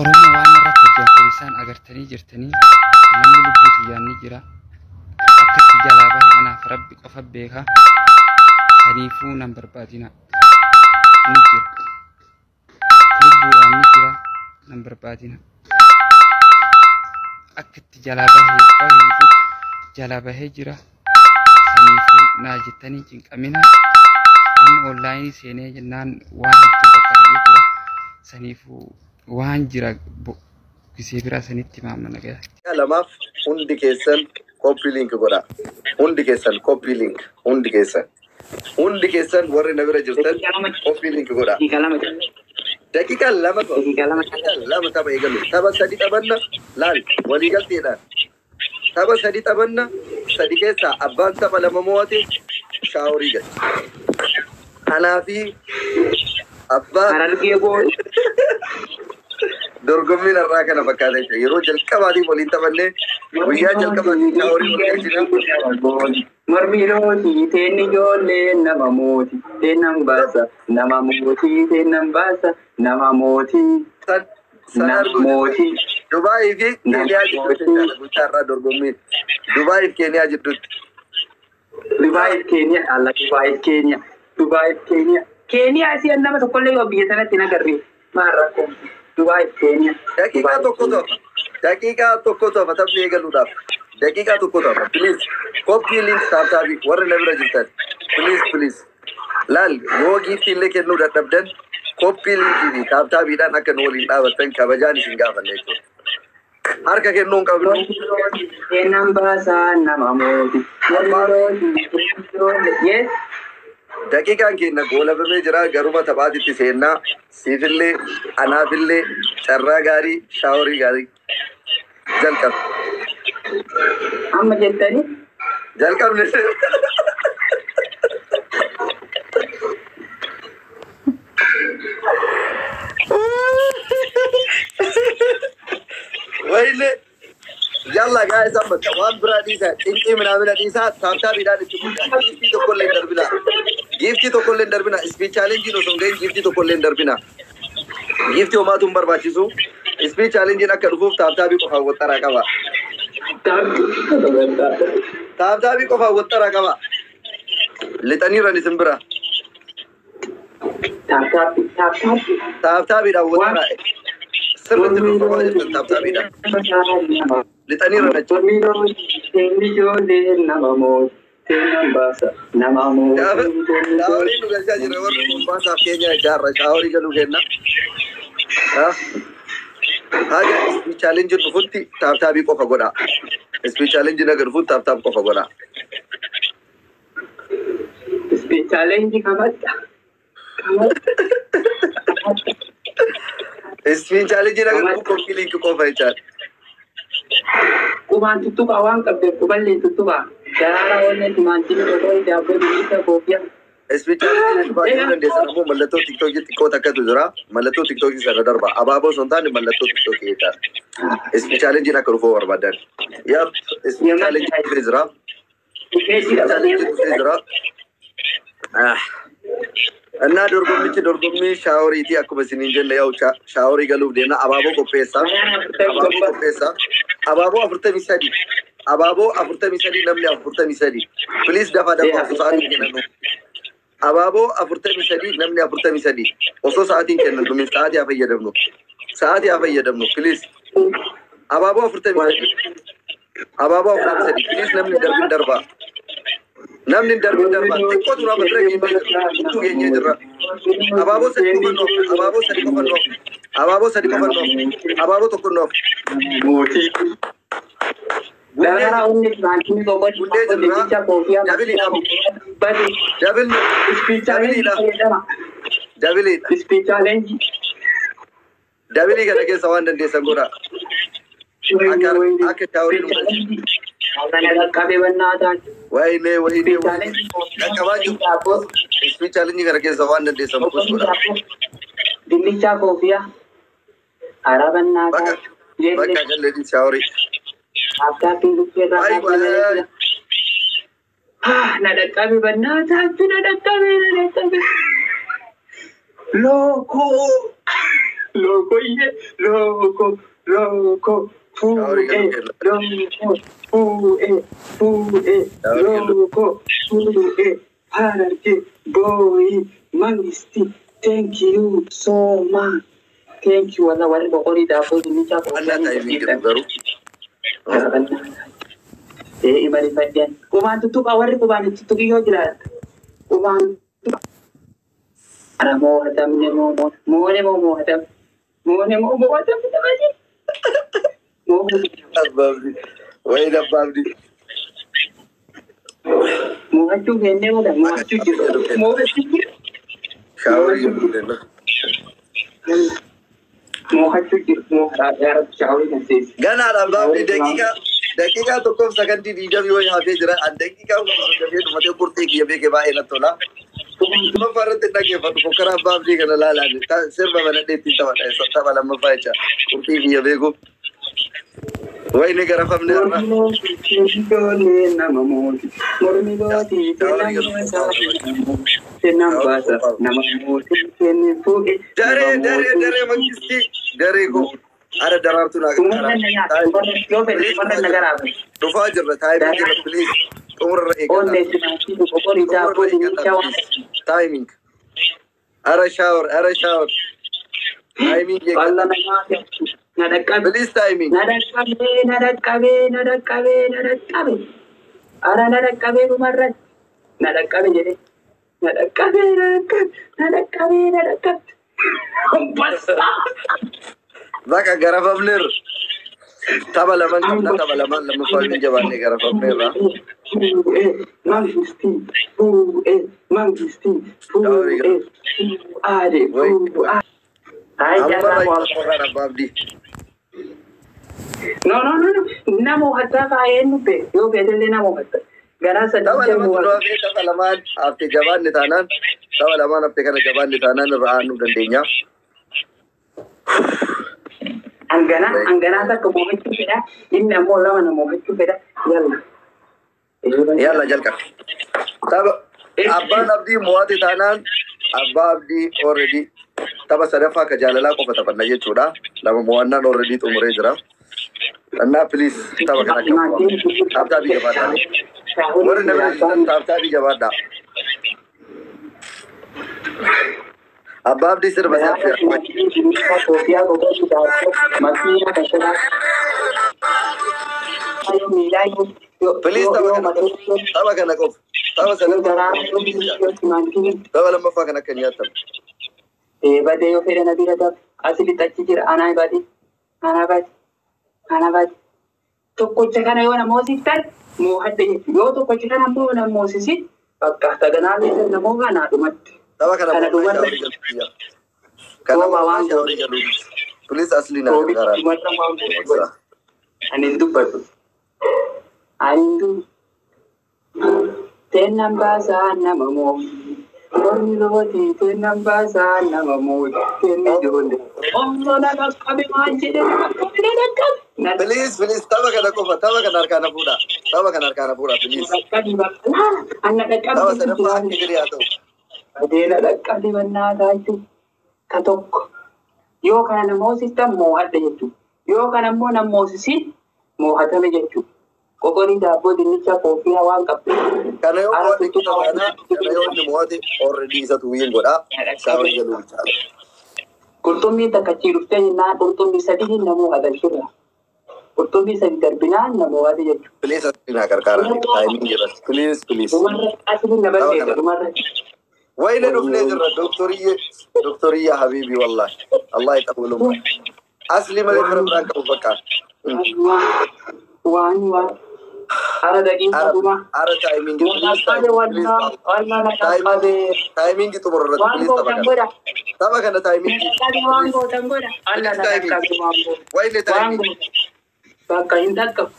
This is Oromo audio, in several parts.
Oromoo waan irratti hojjetan isaan agartanii jirtanii, namni lubbuu tiyyaan ni jira. Akka itti jalaa bahe anaaf Rabbi qofa beeka. Saniifuu nan barbaadina. Ni jira. Lubbuudhaan ni jira. Nan barbaadina. Akka itti jalaa bahee baheefu jalaa bahee jira. Saniifuu naa jettanii cinqamina. Amma online seenee jennaan waan hedduu bakka argee jira. Saniifuu waan jira gisee biraa sanitti maamma nagaya. Lamaaf hundi keessan copy link godha. Hundi keessan copy link, hundi keessan. Hundi keessan warri na bira jirtan copy link godha. Daqiiqaa 2. Daqiiqaa 2 qofa. Daqiiqaa 2. Daqiiqaa 2 tapha eegalu. Tapha sadi taphanna, laal, waliigalteedhaan. Tapha sadi taphanna, sadi keessaa abbaan tapha lama mo'ate shower galcha. Kanaafi abbaa Harargee goon. Dorgommiin har'aa kana fakkaata jechuudha. Yeroo jalqabaatiif waliin taphannee, guyyaa jalqabaatiif shower wal galchina. Mormirooti teenni ijoollee nama mooti teennan baasa, nama mootii teennan baasa, nama mootii. San san Nama arguu mootii. Dubaayii fi Nama Keeniyaa jidduutti mootii. jechaadha guyyaa har'aa dorgommiin. Dubaayii fi Keeniyaa jidduutti. Dubaay Keeniyaa alla, Dubaay Keeniyaa, Dubaay Keeniyaa, Keeniyaa isiin nama tokkollee yoo biyya sanatti hin agarre maal rakkoo Dubaay Keeniyaa. Daqiiqaa tokkotu hafa. Daqiiqaa tokkotu hafa taphni eegaluudhaaf. Daqiiqaa tokkotu hafa. Please copy link, tap tap, warri na bira jirtan. Please, please. Laal, yoo gift illee kennuu dadhabdan, copy link fi tap tapiidhaan akka nu waliin dhaabattan kabajaan isin gaafanna jechuudha. Harka kennuu hin qabnu. Teennan baasaa, nama mootii. Yes. Daqiiqaan keenya goolabamee jira, garuma taphaatitti seennaa. Siifillee anaafillee carraa gaarii, shower gaarii, jalqabe. Amma jettanii. Jalqabne. Wayne yalla guys, amma waan biraa dhiisaa, cinqii minaamina dhiisaa, tap tapiidhaan itti bulchaa. Gift tokkollee hin darbinaa. Gift tokkollee hin darbinaa. Speed challengeiin osoo hin gahin gift tokkollee hin darbinaa. Gift homaatu hin barbaachisu. Speed challengeiin akka dhufuuf tap tap qofaan waxxaraa qaba. Tap tap qofaan waxxaraa qaba. Lixaniiran isin bira. Tap tap tap tap. Tap tapiidhaan waxxaraa. Sirriitti dorgomaa jirtan tap tapiidhaan. Lixaniiran achi. Ijoollee nama mootii teennan baasa, nama mootii. Shower nu galchaa jira warri Mombaasaaf Keenya ijaarra shower galuu kenna. Haga speed challenge dhufutti tap tap qofa godha. Speed challenge naga dhufutti tap tap qofa godha. Speed challenge qabadha. Qabadha. Speed challenge naga dhufu copy link qofa jechaadha. Qubaan tuttuqaa waan qabdeef quballee tuttuqaa. Daraaraa onnee timaatimii otoo daabboo dinnicha koofiyaa. Speed challenge dhufaa jiruu dandeessan ammoo mallattoo TikTokii xiqqoo takkatu jira. Mallattoo TikTokii sana darba. Abaaboo osoo hin taane mallattoo TikTokii jechaadha. Speed challenge akka dhufuu barbaadan. Yap, speed challenge dhufee jira. Speed challenge dhufee jira. Ah. እና dorgommichi dorgommii showeriiti, akkuma isiniin jenne yaa'u shower galuuf deemna. Abaaboo qopheessaa. Abaaboo qopheessaa. Abaaboo 43. Abaaboo 43, namni 43. Please dafa dafa, osoo sa'aatiin kennanu. Abaaboo 43, namni 43. Osoo sa'aatiin kennan dhumin, sa'aatii haa fayyadamnu. Sa'aatii haa fayyadamnu, please. Abaaboo 43. Abaaboo 43. Please, namni darbin darbaa. Namni darbin darbaa. Xiqqoo turaa, bira geenyee jirra. Huccuu geenyee jirra. Abaaboo sadi qofa nuuf. Abaaboo sadi qofa nuuf. Abaaboo sadi qofa nuuf. Abaaboo tokko nuuf. Mootii. Daraaraa onnee timaatimii qoqqoodhi. Gundee jirra. Dinnicha koofiyaa. Doubleiidha. Badi. Double. Speed challenge Doubleiidha. fayyadama. Doubleiidha. Speed challenge. Double kana keessa waan dandeessan godhaa. Akka shower nu galchu. Kana qaqqabe bannaataan. Wayne, wayne, wayne. Qaqqabaa jiru. Speed challenge kana keessa waan dandeessan push godhaa. Dinnicha koofiyaa. Arabannaataa. Bakka bakka galleedhi shower. Aywa. Na dhaqqabe bannaataatti, na dhaqqabe, na dhaqqabe. Lookoo. Lookoyyee looko looko fuudhee looko fuudhee fuudhee looko fuudhee Harargee booyi mangisti. Thank you so much. Thank you. Walla warri boqorii daakuu dinnichaa. Bal'aa taa'ee jiru garuu. Ee imali fadhiyan. Qubaan tuttuqa warri qubaan tuttuqi yoo jiraatu. Qubaan tuttuqa. Ara moo'atamne moo moone moo moo'atamne. Moone moo moo'atamne taphati. Abbaabdi. Wayi abbaabdi. Moo'achuu kennee oola moo'achuu jiru. Moo'achuu jiru. Shaaworii jiru kenna. Moo'achuu jiru. Moo'ataa yaa Rabbi shaaworii kan seesi. Ganaadha abbaabdi daqiiqaa 1 fi sakandii 20 wayii hafee jira. An daqiiqaa dafee dhumatee qurxii kiyya beekee baay'ee natti tola. Lammaffaa irratti hin dhaggeeffadhu fokkara abbaabdii kana laalaan sirba banadhee ittiin taphadha tapha lammaffaa jecha qurxii kiyya beeku. Wayni garafamne har'a. Mormi nama mooti. Mormi lootii kennan baasa. Nama mooti kenne fuudhe. Daree daree daree mangistii daree koo. Ara daraartuu naa gargaara. Yoo fedhe warra na garaafate. Dhufaa jirra timing jira, please. Xumurarra eeggadha. Onnee simaatii boqorii daakuu dinnichaa waan. Timing. Ara shower, ara shower. Timing eeggadha. Walla namaa na dhaqqabe. Please, timing. Na dhaqqabee na dhaqqabee na dhaqqabee na dhaqqabe. Ara na dhaqqabee dhumarratti. Na dhaqqabe jedhee. Na dhaqqabee na dhaqqabe na dhaqqabee na dhaqqabe. Bassa. Bakka garafamneerra. Tapha lamaan qabna, tapha lamaan lammaffaa hin jabaannee garafamneerra. Mangisti fuudhee mangisti fuudhee fuudhaade fuudhaa. Ay Amma carraa baay'ee qorraan abbaabdii. No, no, no, no. Nama hattaa faayeen nupe yoo feetellee nama hatta. Garaa Tapha sadicha lamatu nu hafee, tapha lamaan hafte jabaanne taanaan, tapha lamaan hafte kana jabaanne taanaan irra aanuu dandeenya. Hanganaa hanganaa takka mo'achuu fedha. Inni ammoo lama na mo'achuu fedha. Yalla. Yalla, jalqabe. Tapha abbaan abdii mo'ate taanaan abbaa abdii already tapha sadaffaa ka jaalalaa qofa taphanna jechuudha. Lama mo'annaan already xumuree jira. Annaa please, tapha kana akka mo'amu. Tap tapii jabaadhaa. Warri nama jirtan tap tapii jabaadhaa. Abbaa abdii sirba isaa. Sofiyaa boqochuu daakuu makiina kashanaa. Miilaa yoo Please, tapha kana qofa. Tapha kana qofa. Tapha sadaffaa. Tapha lammaffaa kan akka hin nyaatamne. Badee yoo fedhe na bira dab asii achi jira anaa bade anaa bade anaa bade tokkocha kana yoo na moosiftan moo'adhe jechuudha. Yoo tokkocha kana immoo na moosisin bakka saganaa namoo kanaa dhumatti. Tapha kana Kana mo'annaa dhumarra shaaworii galu. Kana Rooba mo'annaa waan shaaworii galu. Please, asli naa gargaaraa. Dhumarra waan godhu. Ani hin dubbadhu. Ani hin dubbadhu. Teennan baasaa nama moo'i. Mormi lootii teennan baasaa nama moo'i. Teenni ijoollee. Omso na dhaqqabe maal jedhe na dhaqqabe na dhaqqabe. Na Please, please, tapha kana qofa, tapha kana harkaa na fuudha. Tapha kana harkaa na fuudha, please. dhaqqabe bakka. Anna dhaqqabe. Tapha sadaffaa akka gadi haa ta'u. Adeela dhaqqabe bannaa taatu ka tokko. Yoo kana na moosistan moo'adha jechuudha. Yoo kana immoo na moosisin moo'atame jechuudha. Qoqorii daabboo dinnicha koofiyaa waan qabdu. Kana yoo mo'ate kita baana, kana yoo inni mo'ate already isatu win godha. Shaaworii galuu bichaadha. Qurxummii takka achii dhuftee jennaan qurxummii sadii nama mo'atan shirra. Qurxummii sadi darbinaan nama mo'ate jechuudha. Please, asli naa gargaaraa. Timing jira. Please, please. Dhumarra asii na balleessa dhumarra. Wayne dhufnee jirra doktoriyye doktoriyya habiibi, wallahi. Allah yaqabulu. Asli malee fira biraan qabu bakka. Waan waan. Ara daqiiqaa Ara dhuma. ara timing, please, Dhaqqabe timing, wallaa please. wallaa na dhaqqabe. Timing xumura irratti Waan please, tapha gootan kana. godha. Tapha kana timing. Dhaqqabe waan gootan godha. Alla na dhaqqabe waan gootan. Wayne Waan timing. gootan. Bakka hin dhaqqabu.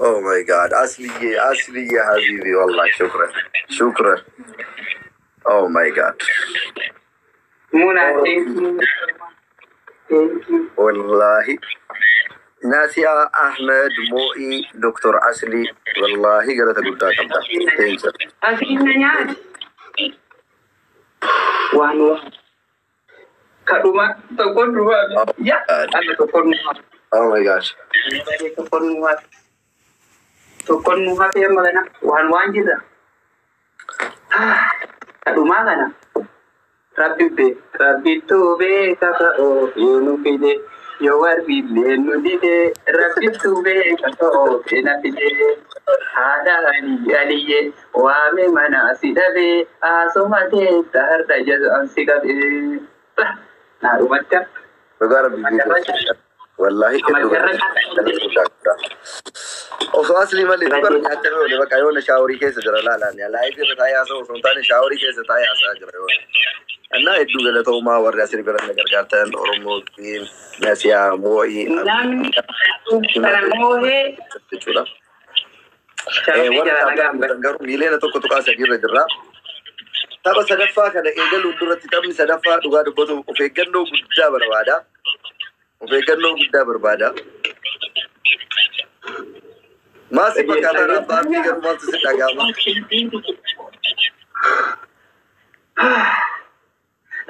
Oh my God, Asliye, Asliye habibi, wallahi shukran. Shukran. Oh my God. Muna, thank you. Thank you. Wallahi. Nasia Ahmed Mo'i Dr. Asli, wallahi galata guddaa qabda. Thank you. Asiin na nyaati. Waan waan. Kadhuma tokkoon nu hafe. Yaa alla tokkoon nu hafe. Oh my gosh. Tokkoon nu hafe. Tokkoon nu hafe amma kana waan waan jirra. Kadhumaa kana. Rabbi beeka. Rabbittu beeka ta'oo yoo nu fide. Yoo warri illee nu dide. Rabbittu beeka ta'oo na fide. Haadha aliyyee waame mana si dhabee haasoma teessa har'a jazaan si qabee. Naa dhumatti Dhugaa Rabbi beeku. Wallaahi hedduu guddaa. Osoo asli malee dhugaa nyaachaa oole bakka yoona shaaworii keessa jira laalaan live irra taa'ee haasa'u osoo hin taane shaaworii keessa taa'ee haasa'aa jira yoona. Annaa hedduu galatoomaa warri asii bira na gargaartan Oromoo Kiin Nasiyaa Moo'ii Namni kana moohee jechuudha. Warri taphatan garuu 1.3 miliyoona irra jirra. Tapha sadaffaa kana eegaluun duratti taphni sadaffaa dhugaa dubbatu of eeggannoo guddaa barbaada. Of eeggannoo guddaa barbaada. Maasi fakkaataan abbaa fi garuu maaltu si dhaga'ama?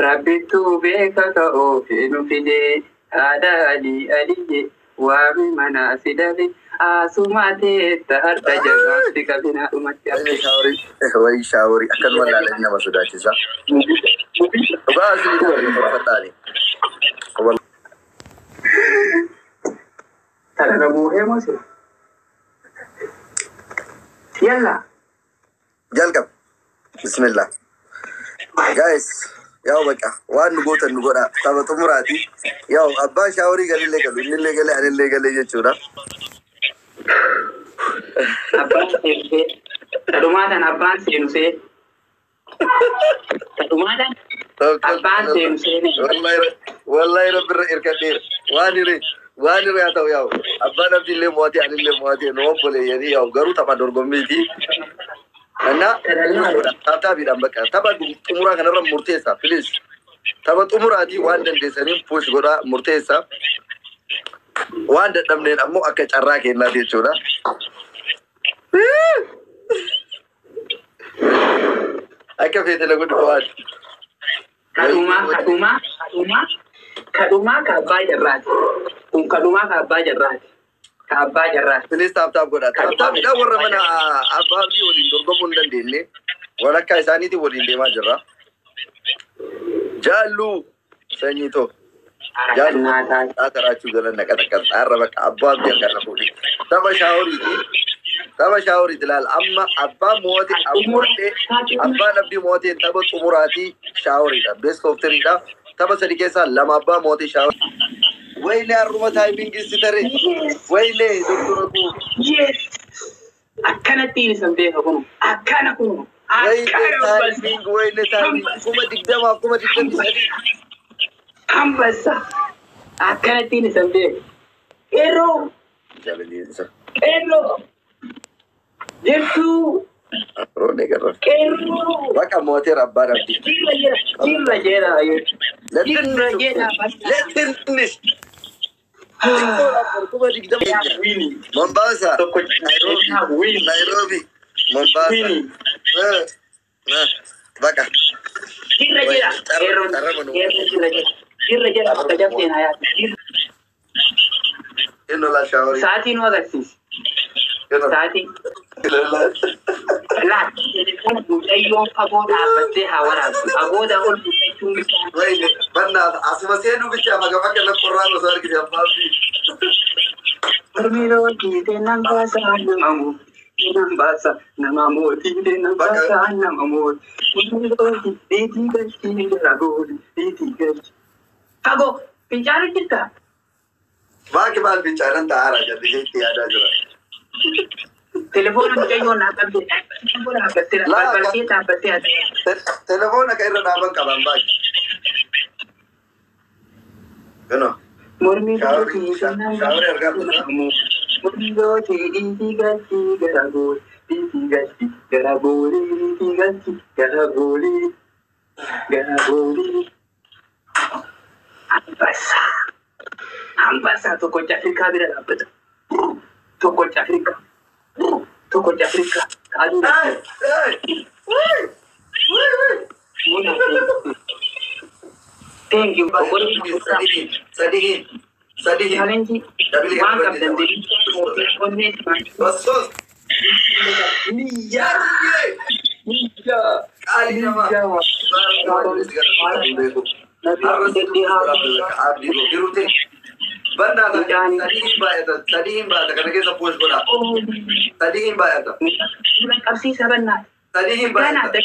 Rabbittu beeka ta'oo nu fide haadha alii aliyyee waame mana si dhabe haasuma teessa har'a jazaan si qabina dhumatti. Wayi shaaworii akkanuma ilaalanii nama sodaachisa. Dhugaa asii tolfadhaani. Kana buuhee moo Yalla. Jalqab. Bismillah. Guys, yaa'u bakka waan nu gootan nu godha. Tapha xumuraati. Yaa'u abbaan shaaworii galillee galu innillee galee anillee galee jechuudha. Abbaan seenusee. Tadhumaadhaan abbaan seenusee. Tadhumaadhaan abbaan seenusee. Wallahi rabbirra irkadheera. Waan hiree waan hiree haa ta'u yaa'u. Abbaan abdiillee mo'atee anillee mo'atee nu obboleeyyanii yaa'u garuu tapha dorgommiiti. Annaa taaptaabiidhaan bakka tapha xumuraa kanarra murteessa please. Tapha xumuraatii waan dandeessaniin push godhaa murteessa. Waan dadhabneen ammoo akka carraa kennaati jechuudha. Akka feete na godhu waan. Kadhumaa kadhumaa kadhumaa kadhumaa kaabbaa jarraati. Kun kadhumaa kaabbaa jarraati. Kaabbaa jarraati. Please tap tap godhaa. Tap tapidhaan warra mana abbaa abdii waliin dorgomuu hin dandeenye walakkaa isaaniitiin waliin deemaa jirra. Jaalluu sanyii too. Jaalluu xaataraachuu galan naqa takka xaarra bakka abbaa abdii harka fuudhi. Tapha shaaworiiti. Tapha shaaworiiti laal amma abbaa moo'ate mo'atee abbaan abdii mo'atee tapha xumuraatii shaaworiidha. Best of threedha. Tapha sadi keessaa lama abbaa mo'atee shaaworii. Wayne har'uma timingii si tare. Wayne doktora koo. Yes. Akkanattiin isan beeka kunu. Akkana kunu. Wayne timing wayne timing 20,000 23,000. Hambassa. Akkanattiin isan beeka. Qeerroo. Jaalalli Qeerroo. Jirtuu. Roonee garra. Qeerroo. Bakka mo'ateera abbaan abdii. Jirra jira. Jirra jira. Jirra jira. Lettinnis. 20,000. Mombasa. Nairobi. Nairobi. Mombasa. Bakka. Jirra jira. Qeerroon. Qeerroo jirra jira. Jirra jira bakka jabteen hayaati. Inni laa shaaworii. Sa'aatii nu agarsiisi. Sa'aatii. Laal. Telefoona mucayyoon fagoo dhaabbattee haa waraabdu. Fagoodaa ol mul'achuun bishaan. Wayne bannaaf asuma seenuu bicha maga bakka lakkorraan osoo argite abbaan fi. Mormi lootii nan baasa nama mootii. Nan baasa nama mootii. Nan baasa nama mootii. Mormi lootii dhiitii galchii jala gooli dhiitii galchii. Fagoo fincaanu jirtaa? Baaki maal fincaanan ta'aara jalli itti yaadaa jira. Telefoona mucayyoon naa qabdee telefoona dhaabbattee balbalkee dhaabbattee haa Telefoona kan irra dhaaban qaban baaki. Kunoo. Mormi Shaaworii shaaworii argaa jirra. Mormi lootii dhiitii galchii gara gooli dhiitii galchii gara gooli dhiitii galchii gara gooli gara gooli. Ambassaa Ambassaa tokkocha Afrikaa bira dhaabbata. Tokkocha Afrikaa tokkocha Afrikaa aduu Thank you. Sadihin, sadihin, sadihin. Challenge waan qabdan onnee. Sos. Niyyaa. Niyyaa. Qaalii namaa. Sadihin baay'ata, sadihin baay'ata, kana keessa push godha. Sadihin baay'ata. Qabsiisa bannaa. Sadihin baay'ata.